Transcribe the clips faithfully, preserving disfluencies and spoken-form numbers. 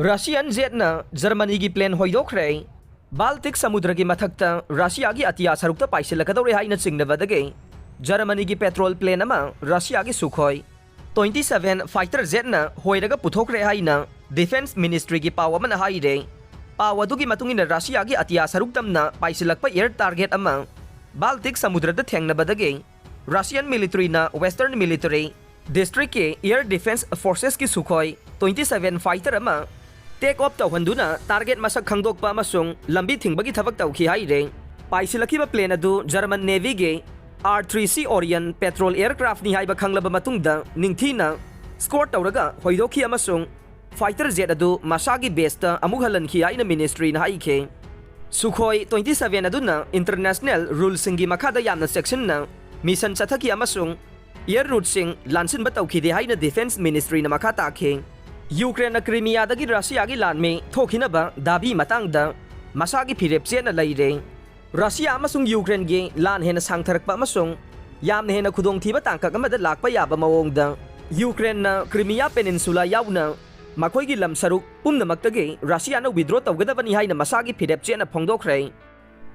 Russian jetꯅ Germanyꯒꯤ plane ꯍꯣꯏꯗꯣꯛꯈ꯭ꯔꯦ꯫ Baltic ꯁꯃꯨꯗ꯭ꯔꯒꯤ ꯃꯊꯛꯇ Russiaꯒꯤ ꯑꯇꯤꯌꯥ ꯁꯔꯨꯛꯇ ꯄꯥꯏꯁꯤꯜꯂꯛꯀꯗꯧꯔꯦ ꯍꯥꯏꯅ ꯆꯤꯡꯅꯕꯗꯒꯤ Germanyꯒꯤ patrol plane ꯑꯃ Russiaꯒꯤ Sukhoi twenty seven fighter jetꯅ ꯍꯣꯏꯔꯒ ꯄꯨꯊꯣꯛꯈ꯭ꯔꯦ ꯍꯥꯏꯅ Defence Ministryꯒꯤ ꯄꯥꯎ ꯑꯃꯅ ꯍꯥꯏꯔꯦ꯫ ꯄꯥꯎ ꯑꯗꯨꯒꯤ ꯃꯇꯨꯡ ꯏꯟꯅ Russiaꯒꯤ ꯑꯇꯤꯌꯥ ꯁꯔꯨꯛ ꯇꯝꯅ ꯄꯥꯏꯁꯤꯜꯂꯛꯄ air target ꯑꯃ Baltic ꯁꯃꯨꯗ꯭ꯔꯗ ꯊꯦꯡꯅꯕꯗꯒꯤ Russian militaryꯅ Western military districtꯀꯤ air defence forcesꯀꯤ Sukhoi twenty seven fighter ꯑꯃ take off ꯇꯧꯍꯟꯗꯨꯅ target ꯃꯁꯛ ꯈꯪꯗꯣꯛꯄ ꯑꯃꯁꯨꯡ ꯂꯝꯕꯤ ꯊꯤꯡꯕꯒꯤ ꯊꯕꯛ ꯇꯧꯈꯤ ꯍꯥꯏꯔꯦ꯫ ꯄꯥꯏꯁꯤꯜꯂꯛꯈꯤꯕ plane ꯑꯗꯨ German Navyꯒꯤ R three C Orion patrol aircraftꯅꯤ ꯍꯥꯏꯕ ꯈꯪꯂꯕ ꯃꯇꯨꯡꯗ ꯅꯤꯡꯊꯤꯅ escort ꯇꯧꯔꯒ ꯍꯣꯏꯗꯣꯛꯈꯤ ꯑꯃꯁꯨꯡ fighter jet ꯑꯗꯨ ꯃꯁꯥꯒꯤ baseꯇ ꯑꯃꯨꯛ ꯍꯜꯍꯟꯈꯤ ꯍꯥꯏꯅ ministryꯅ ꯍꯥꯏꯈꯤ꯫ Sukhoi twenty seven ꯑꯗꯨꯅ international ruleꯁꯤꯡꯒꯤ ꯃꯈꯥꯗ ꯌꯥꯝꯅ ꯆꯦꯛꯁꯤꯟꯅ mission ꯆꯠꯊꯈꯤ ꯑꯃꯁꯨꯡ air routeꯁꯤꯡ ꯂꯥꯟꯁꯤꯟꯕ ꯇꯧꯈꯤꯗꯦ ꯍꯥꯏꯅ Defence Ministryꯅ ꯃꯈꯥ ꯇꯥꯈꯤ꯫ Ukraineꯅ Crimeaꯗꯒꯤ Russiaꯒꯤ ꯂꯥꯟꯃꯤ ꯊꯣꯛꯈꯤꯅꯕ ꯗꯥꯕꯤ ꯃꯇꯥꯡꯗ ꯃꯁꯥꯒꯤ ꯐꯤꯔꯦꯞ ꯆꯦꯠꯅ ꯂꯩꯔꯦ꯫ Russia ꯑꯃꯁꯨꯡ Ukraineꯒꯤ ꯂꯥꯟ ꯍꯦꯟꯅ ꯁꯥꯡꯊꯔꯛꯄ ꯑꯃꯁꯨꯡ ꯌꯥꯝꯅ ꯍꯦꯟꯅ ꯈꯨꯗꯣꯡꯊꯤꯕ ꯇꯥꯡꯀꯛ ꯑꯃꯗ ꯂꯥꯛꯄ ꯌꯥꯕ ꯃꯑꯣꯡꯗ Ukraineꯅ Crimea Peninsula ꯌꯥꯎꯅ ꯃꯈꯣꯏꯒꯤ ꯂꯝ ꯁꯔꯨꯛ ꯄꯨꯝꯅꯃꯛꯇꯒꯤ Russiaꯅ withdraw ꯇꯧꯒꯗꯕꯅꯤ ꯍꯥꯏꯅ ꯃꯁꯥꯒꯤ ꯐꯤꯔꯦꯞ ꯆꯦꯠꯅ ꯐꯣꯡꯗꯣꯛꯈ꯭ꯔꯦ꯫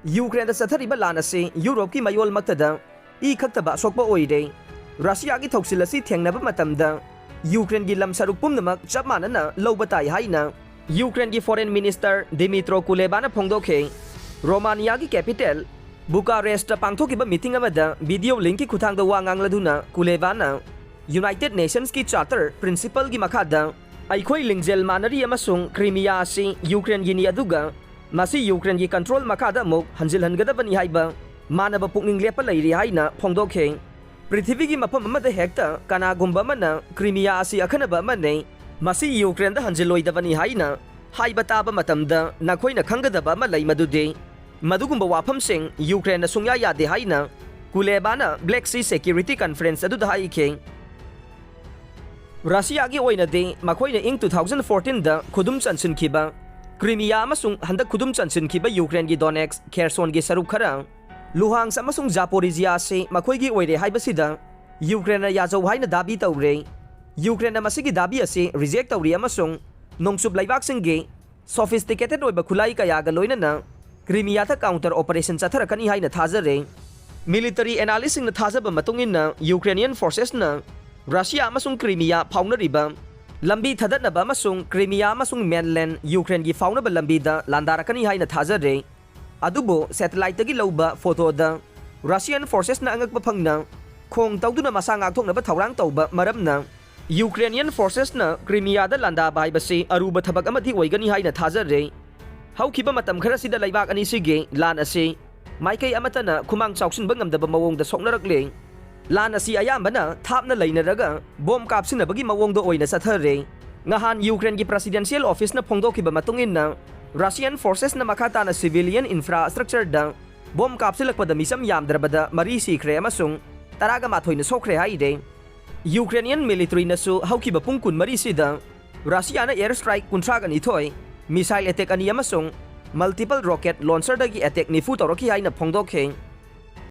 Ukraineꯗ ꯆꯠꯊꯔꯤꯕ ꯂꯥꯟ ꯑꯁꯤ Europeꯀꯤ ꯃꯌꯣꯜꯃꯛꯇꯗ ꯏ ꯈꯛꯇꯕ ꯑꯁꯣꯛꯄ ꯑꯣꯏꯔꯦ꯫ Russiaꯒꯤ ꯊꯧꯁꯤꯜ ꯑꯁꯤ ꯊꯦꯡꯅꯕ ꯃꯇꯝꯗ Ukraineꯒꯤ ꯂꯝ ꯁꯔꯨꯛ ꯄꯨꯝꯅꯃꯛ ꯆꯞ ꯃꯥꯟꯅꯅ ꯂꯧꯕ ꯇꯥꯏ ꯍꯥꯏꯅ Ukraineꯒꯤ Foreign Minister Dmytro Kulebaꯅ ꯐꯣꯡꯗꯣꯛꯈꯤ꯫ Romaniaꯒꯤ capital Bucharestꯇ ꯄꯥꯡꯊꯣꯛꯈꯤꯕ meeting ꯑꯃꯗ video linkꯀꯤ ꯈꯨꯠꯊꯥꯡꯗ ꯋꯥ ꯉꯥꯡꯂꯗꯨꯅ Kulebaꯅ United Nationsꯀꯤ Charter principleꯒꯤ ꯃꯈꯥꯗ ꯑꯩꯈꯣꯏ ꯂꯤꯡꯖꯦꯜ ꯃꯥꯟꯅꯔꯤ ꯑꯃꯁꯨꯡ Crimea ꯑꯁꯤ Ukraineꯒꯤꯅꯤ, ꯑꯗꯨꯒ ꯃꯁꯤ Ukraineꯒꯤ control ꯃꯈꯥꯗ ꯑꯃꯨꯛ ꯍꯟꯖꯤꯜꯍꯟꯒꯗꯕꯅꯤ ꯍꯥꯏꯕ ꯃꯥꯟꯅꯕ ꯄꯨꯛꯅꯤꯡ ꯂꯦꯞꯄ ꯂꯩꯔꯤ ꯍꯥꯏꯅ ꯐꯣꯡꯗꯣꯛꯈꯤ꯫ ꯄ꯭ꯔꯤꯊꯤꯕꯤꯒꯤ ꯃꯐꯝ ꯑꯃꯗ ꯍꯦꯛꯇ ꯀꯅꯥꯒꯨꯝꯕ ꯑꯃꯅ Crimea ꯑꯁꯤ ꯑꯈꯟꯅꯕ ꯑꯃꯅꯤ, ꯃꯁꯤ Ukraineꯗ ꯍꯟꯖꯤꯜꯂꯣꯏꯗꯕꯅꯤ ꯍꯥꯏꯅ ꯍꯥꯏꯕ ꯇꯥꯕ ꯃꯇꯝꯗ ꯅꯈꯣꯏꯅ ꯈꯪꯒꯗꯕ ꯑꯃ ꯂꯩ, ꯃꯗꯨꯗꯤ ꯃꯗꯨꯒꯨꯝꯕ ꯋꯥꯐꯝꯁꯤꯡ Ukraineꯅ ꯁꯨꯡꯌꯥ ꯌꯥꯗꯦ ꯍꯥꯏꯅ Kulebaꯅ Black Sea Security Conference ꯑꯗꯨꯗ ꯍꯥꯏꯈꯤ꯫ Russiaꯒꯤ ꯑꯣꯏꯅꯗꯤ ꯃꯈꯣꯏꯅ ꯏꯪ two thousand fourteenꯗ ꯈꯨꯗꯨꯝ ꯆꯟꯁꯤꯟꯈꯤꯕ Crimea ꯑꯃꯁꯨꯡ ꯍꯟꯗꯛ ꯈꯨꯗꯨꯝ ꯆꯟꯁꯤꯟꯈꯤꯕ Ukraineꯒꯤ Donetsk, Khersonꯒꯤ ꯁꯔꯨꯛ ꯈꯔ, Luhansk ꯑꯃꯁꯨꯡ Zaporizhia ꯑꯁꯤ ꯃꯈꯣꯏꯒꯤ ꯑꯣꯏꯔꯦ ꯍꯥꯏꯕꯁꯤꯗ Ukraineꯅ ꯌꯥꯖꯧ ꯍꯥꯏꯅ ꯗꯥꯕꯤ ꯇꯧꯔꯦ꯫ Ukraineꯅ ꯃꯁꯤꯒꯤ ꯗꯥꯕꯤ ꯑꯁꯤ reject ꯇꯧꯔꯤ ꯑꯃꯁꯨꯡ ꯅꯣꯡꯆꯨꯞ ꯂꯩꯕꯥꯛꯁꯤꯡꯒꯤ sophisticated ꯑꯣꯏꯕ ꯈꯨꯠꯂꯥꯏ ꯀꯌꯥꯒ ꯂꯣꯏꯅꯅ ꯀ꯭ꯔꯤꯃꯤꯌꯥꯗ counter operation ꯆꯠꯊꯔꯛꯀꯅꯤ ꯍꯥꯏꯅ ꯊꯥꯖꯔꯦ꯫ Military analystꯁꯤꯡꯅ ꯊꯥꯖꯕ ꯃꯇꯨꯡ ꯏꯟꯅ, Ukrainian forcesꯅ ꯔꯁꯤꯌꯥ ꯑꯃꯁꯨꯡ ꯀ꯭ꯔꯤꯃꯤꯌꯥ ꯐꯥꯎꯅꯔꯤꯕ ꯂꯝꯕꯤ ꯊꯥꯗꯠꯅꯕ ꯑꯃꯁꯨꯡ ꯀ꯭ꯔꯤꯃꯤꯌꯥ ꯑꯃꯁꯨꯡ mainland Ukraineꯒꯤ ꯐꯥꯎꯅꯕ ꯂꯝꯕꯤꯗ ꯂꯥꯟꯗꯥꯔꯛꯀꯅꯤ ꯍꯥꯏꯅ ꯊꯥꯖꯔꯦ꯫ ꯑꯗꯨꯕꯨ satelliteꯇꯒꯤ ꯂꯧꯕ photoꯗ Russian forcesꯅ ꯑꯉꯛꯄ ꯐꯪꯅ ꯈꯣꯡ ꯇꯧꯗꯨꯅ ꯃꯁꯥ ꯉꯥꯛꯊꯣꯛꯅꯕ ꯊꯧꯔꯥꯡ ꯇꯧꯕ ꯃꯔꯝꯅ Ukrainian forcesꯅ ꯀ꯭ꯔꯤꯃꯤꯌꯥꯗ ꯂꯥꯟꯗꯥꯕ ꯍꯥꯏꯕꯁꯤ ꯑꯔꯨꯕ ꯊꯕꯛ ꯑꯃꯗꯤ ꯑꯣꯏꯒꯅꯤ ꯍꯥꯏꯅ ꯊꯥꯖꯔꯦ꯫ ꯍꯧꯈꯤꯕ ꯃꯇꯝ ꯈꯔꯁꯤꯗ ꯂꯩꯕꯥꯛ ꯑꯅꯤꯁꯤꯒꯤ ꯂꯥꯟ ꯑꯁꯤ ꯃꯥꯏꯀꯩ ꯑꯃꯠꯇꯅ ꯈꯨꯃꯥꯡ ꯆꯥꯎꯁꯤꯟꯕ ꯉꯝꯗꯕ ꯃꯑꯣꯡꯗ ꯁꯣꯛꯅꯔꯛꯂꯦ꯫ ꯂꯥꯟ ꯑꯁꯤ ꯑꯌꯥꯝꯕꯅ ꯊꯥꯞꯅ ꯂꯩꯅꯔꯒ ꯕꯣꯝ ꯀꯥꯞꯁꯤꯟꯅꯕꯒꯤ ꯃꯑꯣꯡꯗ ꯑꯣꯏꯅ ꯆꯠꯊꯔꯦ꯫ ꯉꯍꯥꯟ Ukraineꯒꯤ Presidential Officeꯅ ꯐꯣꯡꯗꯣꯛꯈꯤꯕ ꯃꯇꯨꯡ ꯏꯟꯅ, Russian forcesꯅ ꯃꯈꯥ ꯇꯥꯅ civilian infrastructureꯗ ꯕꯣꯝ ꯀꯥꯞꯁꯤꯜꯂꯛꯄꯗ ꯃꯤꯆꯝ ꯌꯥꯝꯗ꯭ꯔꯕꯗ ꯃꯔꯤ ꯁꯤꯈ꯭ꯔꯦ ꯑꯃꯁꯨꯡ ꯇꯔꯥꯒ ꯃꯥꯊꯣꯏꯅ ꯁꯣꯛꯈ꯭ꯔꯦ ꯍꯥꯏꯔꯦ꯫ Ukrainian militaryꯅꯁꯨ ꯍꯧꯈꯤꯕ ꯄꯨꯡ ꯀꯨꯟꯃꯔꯤꯁꯤꯗ ꯔꯁꯤꯌꯥꯅ air strike ꯀꯨꯟꯊ꯭ꯔꯥꯒ ꯅꯤꯊꯣꯏ, missile attack ꯑꯅꯤ ꯑꯃꯁꯨꯡ multiple rocket launcherꯗꯒꯤ attack ꯅꯤꯐꯨ ꯇꯧꯔꯛꯈꯤ ꯍꯥꯏꯅ ꯐꯣꯡꯗꯣꯛꯈꯤ꯫